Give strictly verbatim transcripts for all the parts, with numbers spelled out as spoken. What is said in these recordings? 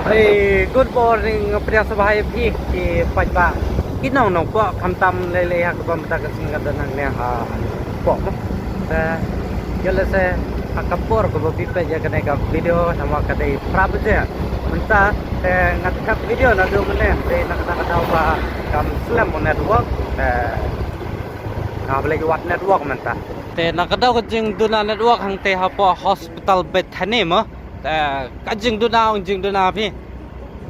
Hey, good morning, pdiang sngewbha ïa phi ki paidbah. Ki nong nong pok khamtam lei lei ha kaba mynta ka sngi ka don hangne ha pok mo. Te ïa lehse ha ka por kaba phi peit ïa kane ka video namar ka dei phra baje mynta. Te nga thep video naduh mynne te na ka daw ba kam slem u network. Te nga ba leh wat network mynta. Te na ka daw ka jingduna network hangte hapoh hospital Bethany mo. Te ka jingduna ong jingduna phi.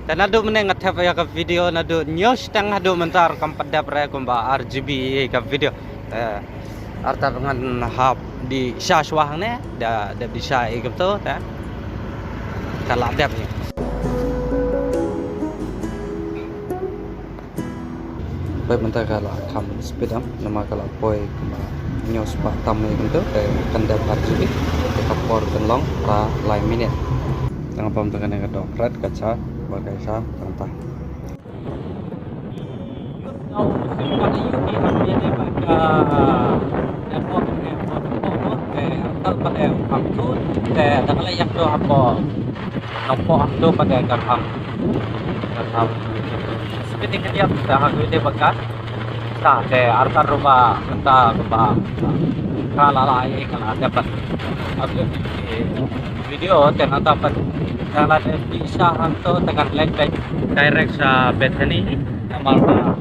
Te naduh mynne nga thep ïa ka video naduh hynñiew shiteng haduh mynta kam pat dep re kumba ar G B ïa ka video. Te artat ngan hap dih sha shuwa hangne da dep dih sha ïa kumto te ka la dep ïa. Peit mynta ka la kham speed am namar ka la poi kumba hynñiew spah tam ïa kumto te kan dep ar G B te ka por kan long phra lai minit. Tang bam tang kane ka dok rat ka cha ba ka cha tang ta. Te da ka la ïap to hapoh nongpoh to pat ka kham ka kham. Seperti kejap dah aku dia bekas. Sa te arta rupa entah rupa. Kala la ai kala dapat upload video te nang dapat kala de bisa hanto dengan lek direct sa Bethany. Amal ba.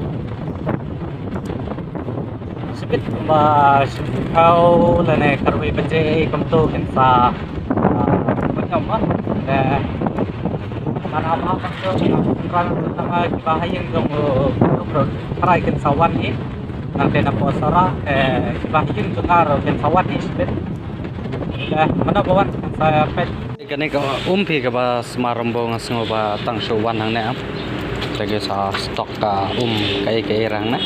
Sipit ba shiphew lane khatwei baje kumto kin sa, ah, pynjam ba. Te man ama kumto kin sa ran nama kiba ha ïing jong u, u, u, tharai kin sa wan hi. Nangta na poi Sohra, eh, kiba ha ïing jong nga ruh kin sa wan hi sipit. Te mano ba wan kin sa peit. Kane ka um phi kaba sma Rambong nga sngew ba tang shu wan hangne am. Te ki sa stock ka um kaei kaei ra hangne.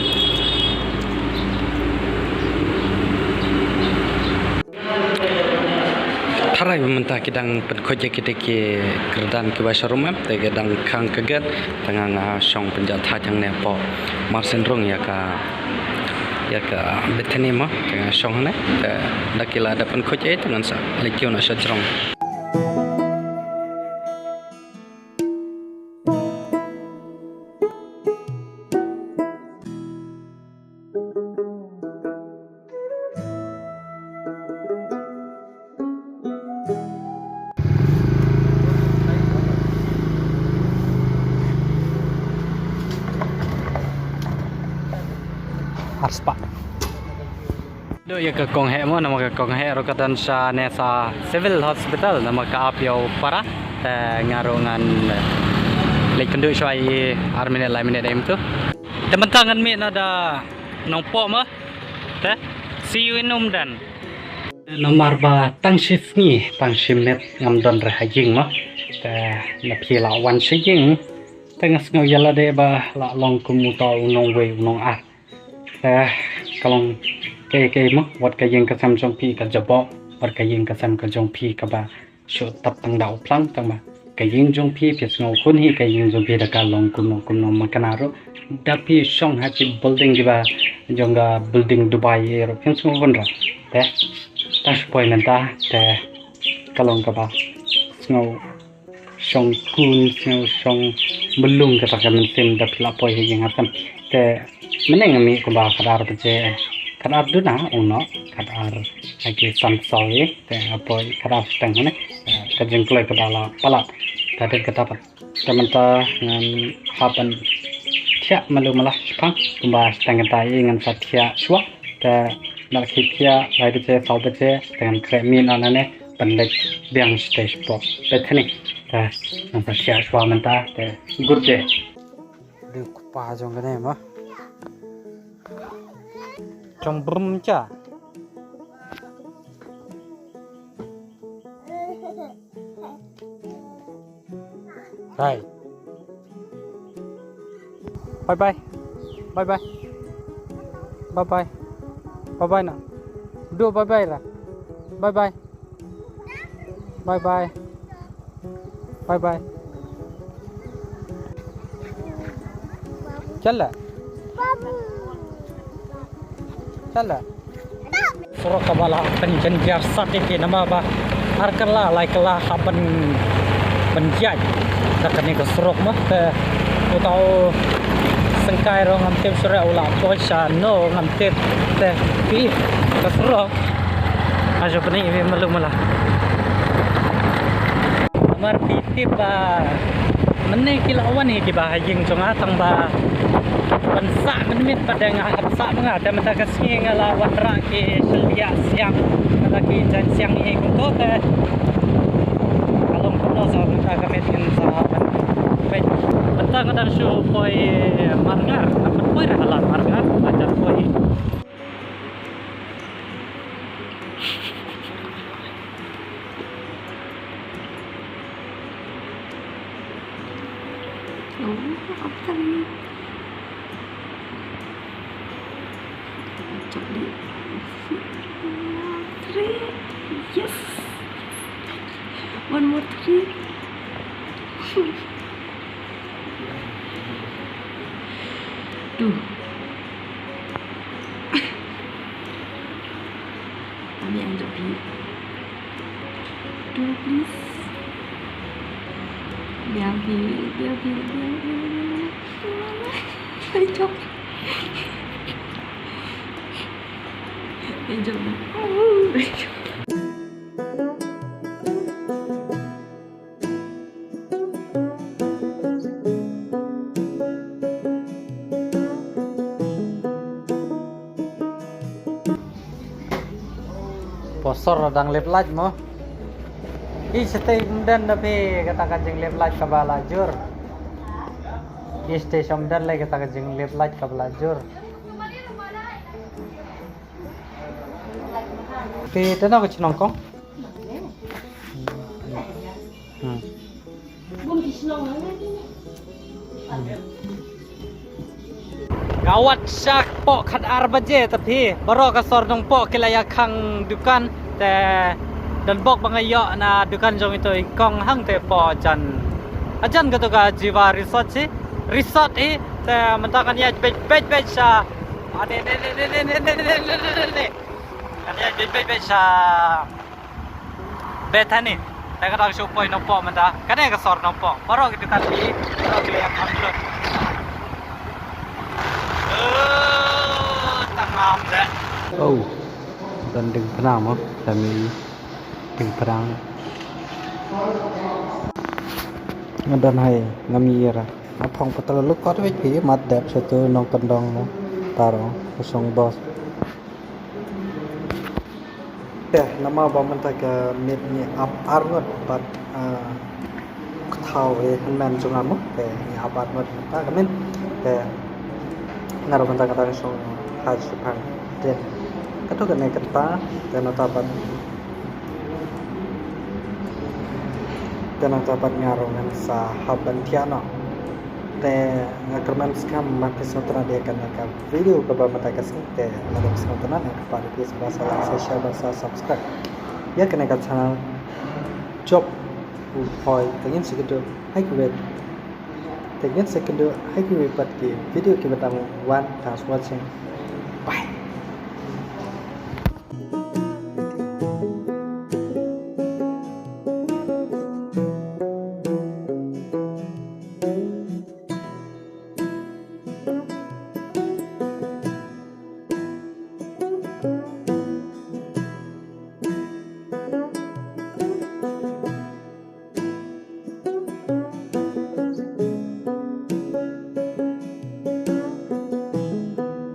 Tharai ba mynta ki dang pynkhuid ïa kita ki kyrdan kiba sharum em, te ki dang khang ka gate, te nga nga shong pynjah thait hangne hapoh marsien rung ïa ka ïa ka Bethany mo, te nga shong hangne, te da ki la da pynkhuid ei, te ngan sa leit kiew noh sha jrong. Arspah. Duh ïa ka kong heh mo, namar ka kong heh ruh ka don shane sa Civil Hospital, namar ka ap ïa u para. Te nga ruh ngan leit kynduh shuwa i ar minit lai minit em tu. Te mynta ngan mih na da Nongpoh mo. Te see you in Umden. Namar ba tang shi sngi tang shi miet ngam don re ha ïing mo. Te na phi la wan sha ïing te nga sngew ïa lade ba la long kum uta u nongwei u nongar. Te ka long kaei kaei mo, wat ka ïing ka sem jong phi ka jaboh, wat ka ïing ka sem ka jong phi kaba shu tap tang da u phlang, tang ba ka ïing jong phi phi sngew hun hi ka ïing jong phi da ka long kumno kumno, ma kane ruh da phi shong ha ki building kiba jong ka building Dubai ruh phi sngew hun ra. Te tang shu poi mynta te ka long kaba sngew shong kun, sngew shong mlung kata ka mynsiem da phi la poi ha ïing ha sem. Te mynne nga mih kumba khatar baje, khatar duna ong noh, khatar ha ki san saw ïa, te nga poi khatar shiteng hangne, eh, ka jingkloi kaba la palat. Te dei kata pat. Te mynta ngan hap ban thiah malu mala shipang kumba shiteng kata ïa ngan sa thiah shuwa. Te na ki thiah lai baje saw baje te ngan khreh mih noh nangne. Pynleit biang stage pop Bethany. Te ngan sa thiah shuwa mynta te good day. Dei kpa jong kane ma. Jong brum cha. Hai. Bye bye. Bye bye. Bye bye. Bye bye na. Do bye bye ra. Bye bye. Bye bye. Bye bye. Chala. Chala. Surok kaba la pynjynjar sat ïa ki namar ba ar kylla lai kylla ha pyn, pynjait. Da kane ka surok ma te uta u sengkai ruh ngam tip shuh re u la poi sha no ngam tip te phi ka surok. Ajo pynïaid ïa phi malu mala. Namar phi tip ba mynne ki la wan ïa kiba ha ïing jong nga tang ba ban sah mynmiet pat de nga hap sah ma nga te mynta ka sngi nga la wanrah ki shyldiah siang, mynta ki jaiñ siang hi kumto te ka long kumno sa mynta ka miet ngin sa ban peit. Mynta nga dang shu poi Marngar, nga poi re ha la Marngar, nga jan poi. Oh, apa tadi? Cok di. Three. Yes. One more three. Two. Kami anggap you. Two, please. Biar, biar, biar, biar, biar, biar, biar. Ay, chok. Ay, chok. Posor dang lip light mo. Ih, shatei ym don na phi kata ka jinglip light kaba la jur. Ih, shatei shym don lei kata ka jinglip light kaba la jur. Phi tano ka chnong kong? Hmm. Nga wat sha poh khat ar baje ta phi baroh ka sor nongpoh ki la ïa khang dukan te don bok ba nga ïoh na dukan jong ito i kong hangte poh jan ajan kato ka Jiva Resort si resort i te mynta kan ïa bej bej bej sha ane ne ne ne ne ne ne ne ne ne ne kan ïa bej bej bej sha Bethany. Te ka dang shu poi nongpoh mynta. Kane ka sor nongpoh. Baroh ki dukan ki. Baroh ki leh kham lut. Eh, tangam de. Oh. Dan ding pnang mo. Kami ding pnang. Nga don hai ngam ïa ra. Nga phong patal lukot wei ki mat dep satu nongkyndong mo. Taro. Kusong bos. Te namar ba mynta ka miet ngi ap arngut bad, ah, kthaw i hynmen jong nga mo te ngi ap arngut mynta ka miet te nga ruh mynta nga dang shong ha shipang te kato kane kata te nangta bad te nangta bad nga ruh ngan sa hap ban thiah noh. Te nga kyrmen skhem ba phi sngewtynnat ïa kane ka video kaba mynta ka sngi te lada phi sngewtynnat nga kyrpad ïa phi sngewbha sa like sa share bad sa subscribe ïa kane ka channel. Jop u phoi te ngin sa ïakynduh ha kiwei te ngin sa ïakynduh ha kiwei pat ki video kiba dang wan. Thanks for watching. Bye.